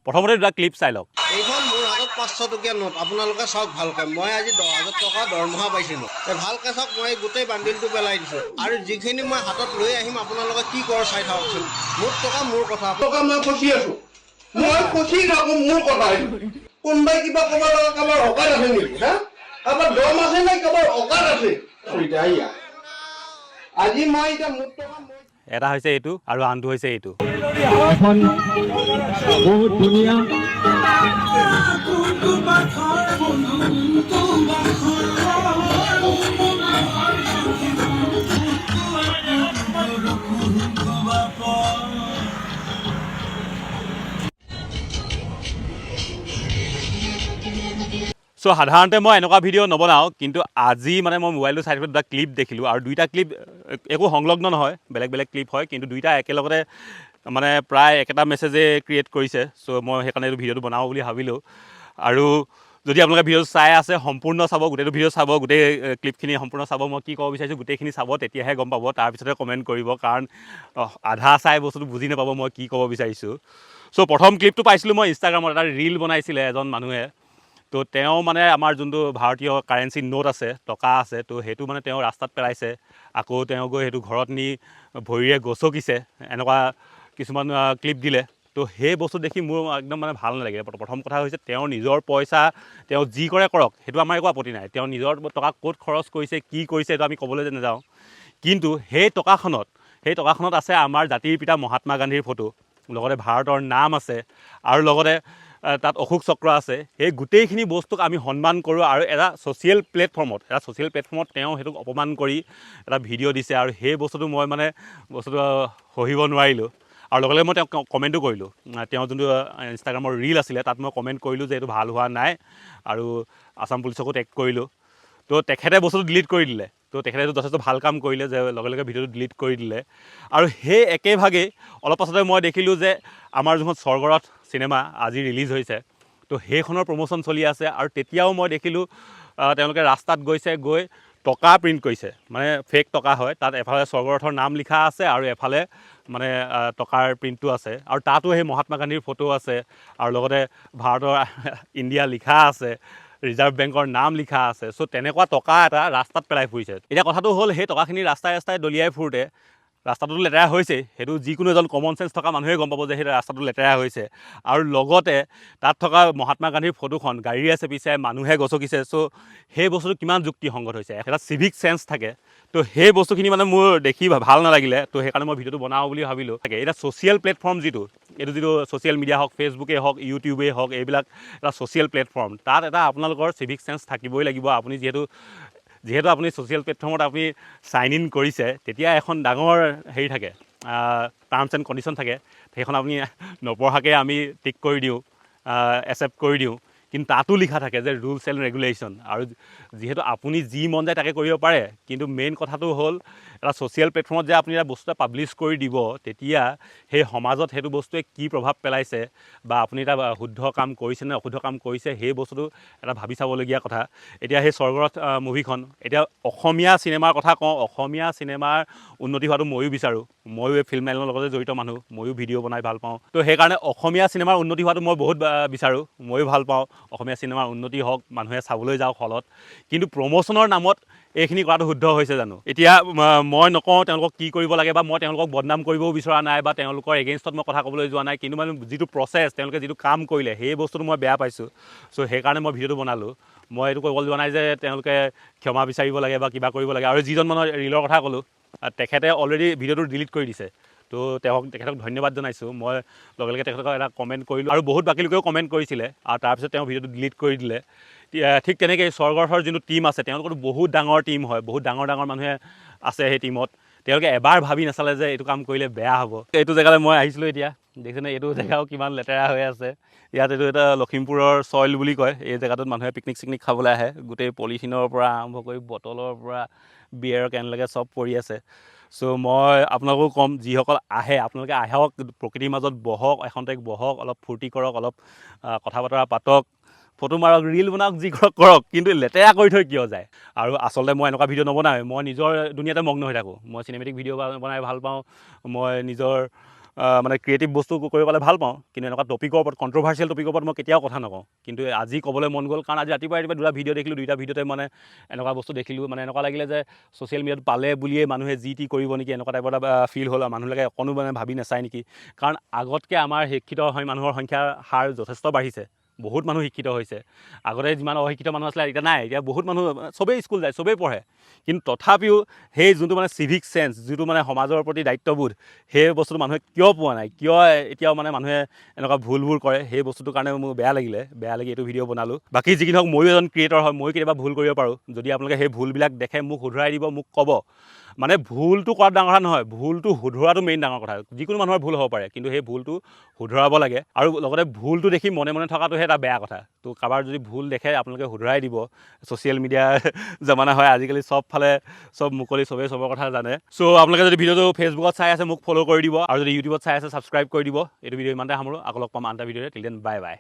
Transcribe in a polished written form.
প্ৰথমতে দুটা ক্লিপ চাই লওক। এইখন মোৰ হাতত 500 টকীয়া নোট। আপোনালোকে চাওক ভালকে। মই আজি 10,000 টকা দৰমহা পাইছিলোঁ। এই ভালকে চাওক, মই গোটেই বান্ডিলটো পেলাই দিছোঁ আৰু যিখিনি মই হাতত লৈ আহিম, আপোনালোকে কি কৰে চাই থাককচোন। মোৰ টকা, মোৰ কথা। টকা মই ফচি আছো, মই ফচি থাকো, মোৰ কথা এইটো। কোনোবাই কিবা ক'ব লগা কাৰোবাৰ অকাত আছে নেকি? হা, কাৰোবাৰ দম আছে নে কাৰোবাৰ অকাত আছে? এতিয়া আজি মই এতিয়া মোৰ টকা মই এটা হৈছে এইটো আৰু আনটো হৈছে এইটো। এখন বহুত ধুনীয়া কোনটো পাথৰ বন্ধু, কোনটো বাখৰ, কোনটো কোনটো বাপৰ। চ' সাধাৰণতে মই এনেকুৱা ভিডিঅ' নবনাওঁ, কিন্তু আজি মানে মই মোবাইলটো চাই থাকোঁতে দুটা ক্লিপ দেখিলোঁ আৰু দুইটা ক্লিপ একো সংলগ্ন নহয়, বেলেগ বেলেগ ক্লিপ হয়, কিন্তু দুইটা একেলগতে মানে প্ৰায় একেটা মেছেজে ক্ৰিয়েট কৰিছে। চ' মই সেইকাৰণে এইটো ভিডিঅ'টো বনাওঁ বুলি ভাবিলোঁ। আৰু যদি আপোনালোকে ভিডিঅ' চাই আছে, সম্পূৰ্ণ চাব, গোটেইটো ভিডিঅ' চাব, গোটেই ক্লিপখিনি সম্পূৰ্ণ চাব। মই কি ক'ব বিচাৰিছোঁ গোটেইখিনি চাব, তেতিয়াহে গম পাব। তাৰপিছতে কমেণ্ট কৰিব, কাৰণ আধা চাই বস্তুটো বুজি নাপাব মই কি ক'ব বিচাৰিছোঁ। চ' প্ৰথম ক্লিপটো পাইছিলোঁ মই ইনষ্টাগ্ৰামত, এটা ৰীল বনাইছিলে এজন মানুহে। তো তেওঁ মানে আমাৰ যোনটো ভাৰতীয় কাৰেঞ্চি নোট আছে, টকা আছে, তো সেইটো মানে তেওঁ ৰাস্তাত পেলাইছে, আকৌ তেওঁ গৈ সেইটো ঘৰত নি ভৰিৰে গছকিছে, এনেকুৱা কিছুমান ক্লিপ দিলে। তো সেই বস্তু দেখি মোৰ একদম মানে ভাল নালাগে। প্ৰথম কথা হৈছে, তেওঁৰ নিজৰ পইচা, তেওঁ যি কৰে কৰক, সেইটো আমাৰ একো আপত্তি নাই। তেওঁ নিজৰ টকা ক'ত খৰচ কৰিছে, কি কৰিছে, এইটো আমি ক'বলৈ নাযাওঁ। কিন্তু সেই টকাখনত আছে আমাৰ জাতিৰ পিতা মহাত্মা গান্ধীৰ ফটো, লগতে ভাৰতৰ নাম আছে আৰু লগতে তাত অশোক চক্ৰ আছে। সেই গোটেইখিনি বস্তুক আমি সন্মান কৰোঁ আৰু এটা ছ'চিয়েল প্লেটফৰ্মত তেওঁ সেইটোক অপমান কৰি এটা ভিডিঅ' দিছে আৰু সেই বস্তুটো মই মানে বস্তুটো সহিব নোৱাৰিলোঁ আৰু লগে লগে মই তেওঁক কমেণ্টো কৰিলোঁ। তেওঁ যোনটো ইনষ্টাগ্ৰামৰ ৰীল আছিলে, তাত মই কমেণ্ট কৰিলোঁ যে এইটো ভাল হোৱা নাই আৰু আছাম পুলিচকো টেগ কৰিলোঁ। তো তেখেতে বস্তুটো ডিলিট কৰি দিলে। তো তেখেতে এইটো যথেষ্ট ভাল কাম কৰিলে যে লগে লগে ভিডিঅ'টো ডিলিট কৰি দিলে। আৰু সেই একেভাগেই অলপ পাছতে মই দেখিলোঁ যে আমাৰ যোনখন স্বৰ্গৰথ চিনেমা আজি ৰিলিজ হৈছে, তো সেইখনৰ প্ৰমোশ্যন চলি আছে আৰু তেতিয়াও মই দেখিলোঁ তেওঁলোকে ৰাস্তাত গৈছে, গৈ টকা প্ৰিণ্ট কৰিছে, মানে ফেক টকা হয়। তাত এফালে স্বৰ্গৰথৰ নাম লিখা আছে আৰু এফালে মানে টকাৰ প্ৰিণ্টটো আছে আৰু তাতো সেই মহাত্মা গান্ধীৰ ফটো আছে আৰু লগতে ভাৰতৰ ইণ্ডিয়া লিখা আছে, ৰিজাৰ্ভ বেংকৰ নাম লিখা আছে। চ' তেনেকুৱা টকা এটা ৰাস্তাত পেলাই ফুৰিছে। এতিয়া কথাটো হ'ল, সেই টকাখিনি ৰাস্তাই ৰাস্তাই দলিয়াই ফুৰোঁতে ৰাস্তাটোতো লেতেৰা হৈছেই। সেইটো যিকোনো এজন কমন চেঞ্চ থকা মানুহে গম পাব যে সেই ৰাস্তাটো লেতেৰা হৈছে। আৰু লগতে তাত থকা মহাত্মা গান্ধীৰ ফটোখন গাড়ীৰে চেপিছে, মানুহে গছকিছে। চ' সেই বস্তুটো কিমান যুক্তিসংগত হৈছে? এটা চিভিক চেঞ্চ থাকে। তো সেই বস্তুখিনি মানে মোৰ দেখি ভাল নালাগিলে। তো সেইকাৰণে মই ভিডিঅ'টো বনাওঁ বুলি ভাবিলোঁ। তাকে এতিয়া ছ'চিয়েল প্লেটফৰ্ম যিটো, এইটো যিটো ছ'চিয়েল মিডিয়া হওক, ফেচবুকেই হওক, ইউটিউবেই হওক, এইবিলাক এটা ছ'চিয়েল প্লেটফৰ্ম। তাত এটা আপোনালোকৰ চিভিক চেঞ্চ থাকিবই লাগিব। আপুনি যিহেতু যিহেতু আপুনি ছ'চিয়েল প্লেটফৰ্মত আপুনি চাইন ইন কৰিছে, তেতিয়া এখন ডাঙৰ হেৰি থাকে, টাৰ্মছ এণ্ড কণ্ডিশ্যন থাকে। সেইখন আপুনি নপঢ়াকৈ আমি টিক কৰি দিওঁ, একচেপ্ট কৰি দিওঁ। কিন্তু তাতো লিখা থাকে যে ৰুলছ এণ্ড ৰেগুলেশ্যন। আৰু যিহেতু আপুনি যি মন যায় তাকে কৰিব পাৰে, কিন্তু মেইন কথাটো হ'ল এটা ছ'চিয়েল প্লেটফৰ্মত যে আপুনি এটা বস্তু এটা পাব্লিছ কৰি দিব, তেতিয়া সেই সমাজত সেইটো বস্তুৱে কি প্ৰভাৱ পেলাইছে বা আপুনি এটা শুদ্ধ কাম কৰিছে নে অশুদ্ধ কাম কৰিছে, সেই বস্তুটো এটা ভাবি চাবলগীয়া কথা। এতিয়া সেই স্বৰ্গৰথ মুভিখন, এতিয়া অসমীয়া চিনেমাৰ কথা কওঁ, অসমীয়া চিনেমাৰ উন্নতি হোৱাটো ময়ো বিচাৰোঁ। ময়ো এই ফিল্ম লাইনৰ লগতে জড়িত মানুহ, ময়ো ভিডিঅ' বনাই ভাল পাওঁ। তো সেইকাৰণে অসমীয়া চিনেমাৰ উন্নতি হোৱাটো মই বহুত বিচাৰোঁ, ময়ো ভাল পাওঁ অসমীয়া চিনেমাৰ উন্নতি হওক, মানুহে চাবলৈ যাওক হলত। কিন্তু প্ৰমোশ্যনৰ নামত এইখিনি কৰাটো শুদ্ধ হৈছে জানো? এতিয়া মই নকওঁ তেওঁলোকক কি কৰিব লাগে বা মই তেওঁলোকক বদনাম কৰিবও বিচৰা নাই বা তেওঁলোকৰ এগেইনষ্টত মই কথা ক'বলৈ যোৱা নাই। কিন্তু মানে যিটো প্ৰচেছ, তেওঁলোকে যিটো কাম কৰিলে, সেই বস্তুটো মই বেয়া পাইছোঁ। চ' সেইকাৰণে মই ভিডিঅ'টো বনালোঁ। মই এইটো ক'বলৈ যোৱা নাই যে তেওঁলোকে ক্ষমা বিচাৰিব লাগে বা কিবা কৰিব লাগে। আৰু যিজন মানুহৰ ৰীলৰ কথা ক'লোঁ, তেখেতে অলৰেডি ভিডিঅ'টো ডিলিট কৰি দিছে। তো তেখেতক ধন্যবাদ জনাইছোঁ। মই লগে লগে তেখেতক এটা কমেণ্ট কৰিলোঁ আৰু বহুত বাকী লোকেও কমেণ্ট কৰিছিলে আৰু তাৰপিছত তেওঁ ভিডিঅ'টো ডিলিট কৰি দিলে। ঠিক তেনেকৈ স্বৰ্গৰথৰ যোনটো টীম আছে, তেওঁলোকৰতো বহুত ডাঙৰ টীম হয়, বহুত ডাঙৰ ডাঙৰ মানুহে আছে সেই টীমত। তেওঁলোকে এবাৰ ভাবি নাচালে যে এইটো কাম কৰিলে বেয়া হ'ব? এইটো জেগালৈ মই আহিছিলোঁ। এতিয়া দেখিছেনে, এইটো জেগাও কিমান লেতেৰা হৈ আছে ইয়াত। এইটো এটা লখিমপুৰৰ চইল বুলি কয়। এই জেগাটোত মানুহে পিকনিক চিকনিক খাবলৈ আহে। গোটেই পলিথিনৰ পৰা আৰম্ভ কৰি বটলৰ পৰা বিয়েৰৰ কেনলৈকে চব পৰি আছে। চ' মই আপোনালোকো ক'ম, যিসকল আহে, আপোনালোকে আহক, প্ৰকৃতিৰ মাজত বহক, এখন্তেক বহক, অলপ ফূৰ্তি কৰক, অলপ কথা বতৰা পাতক, ফটো মাৰক, ৰীল বনাওক, যি কৰক কৰক, কিন্তু লেতেৰা কৰি থৈ কিয় যায়? আৰু আচলতে মই এনেকুৱা ভিডিঅ' নবনাওঁৱে। মই নিজৰ দুনিয়াতে মগ্ন হৈ থাকোঁ। মই চিনেমেটিক ভিডিঅ' বনাই ভাল পাওঁ। মই নিজৰ মানে ক্ৰিয়েটিভ বস্তু কৰিব পালে ভাল পাওঁ, কিন্তু এনেকুৱা টপিকৰ ওপৰত, কণ্ট্ৰভাৰ্চিয়েল টপিকৰ ওপৰত মই কেতিয়াও কথা নকওঁ। কিন্তু আজি ক'বলৈ মন গ'ল, কাৰণ আজি ৰাতিপুৱা ৰাতিপুৱা দুটা ভিডিঅ' দেখিলোঁ, দুইটা ভিডিঅ'তে মানে এনেকুৱা বস্তু দেখিলোঁ। মানে এনেকুৱা লাগিলে যে ছ'চিয়েল মিডিয়াত পালে বুলিয়ে মানুহে যি টি কৰিব নেকি, এনেকুৱা টাইপৰ এটা ফিল হ'ল আৰু মানুহবিলাকে অকণো মানে ভাবি নাচায় নেকি? কাৰণ আগতকৈ আমাৰ শিক্ষিত হয় মানুহৰ সংখ্যাৰ হাৰ যথেষ্ট বাঢ়িছে, বহুত মানুহ শিক্ষিত হৈছে। আগতে যিমান অশিক্ষিত মানুহ আছিলে, এতিয়া নাই। এতিয়া বহুত মানুহ, চবেই স্কুল যায়, চবেই পঢ়ে। কিন্তু তথাপিও সেই যোনটো মানে চিভিক চেন্স, যিটো মানে সমাজৰ প্ৰতি দায়িত্ববোধ, সেই বস্তুটো মানুহে কিয় পোৱা নাই, কিয় এতিয়াও মানে মানুহে এনেকুৱা ভুলবোৰ কৰে, সেই বস্তুটোৰ কাৰণে মোৰ বেয়া লাগিলে। বেয়া লাগি এইটো ভিডিঅ' বনালোঁ। বাকী যি কি নহওক, ময়ো এজন ক্ৰিয়েটৰ হয়, ময়ো কেতিয়াবা ভুল কৰিব পাৰোঁ। যদি আপোনালোকে সেই ভুলবিলাক দেখে, মোক শুধৰাই দিব, মোক ক'ব। মানে ভুলটো কৰাটো ডাঙৰ কথা নহয়, ভুলটো শুধৰোৱাটো মেইন ডাঙৰ কথা। যিকোনো মানুহৰ ভুল হ'ব পাৰে, কিন্তু সেই ভুলটো শুধৰাব লাগে। আৰু লগতে ভুলটো দেখি মনে মনে থকাটোহে এটা বেয়া কথা। তো কাৰোবাৰ যদি ভুল দেখে, আপোনালোকে শুধৰাই দিব। ছ'চিয়েল মিডিয়াৰ জামানা হয় আজিকালি, চবফালে চব মুকলি, চবেই চবৰ কথা জানে। চ' আপোনালোকে যদি ভিডিঅ'টো ফেচবুকত চাই আছে, মোক ফ'ল' কৰি দিব আৰু যদি ইউটিউবত চাই আছে, ছাবস্ক্ৰাইব কৰি দিব। এইটো ভিডিঅ' ইমানতে সামৰোঁ। আকৌ লগ পাম আন এটা ভিডিঅ'ৰে। Till then, bye bye.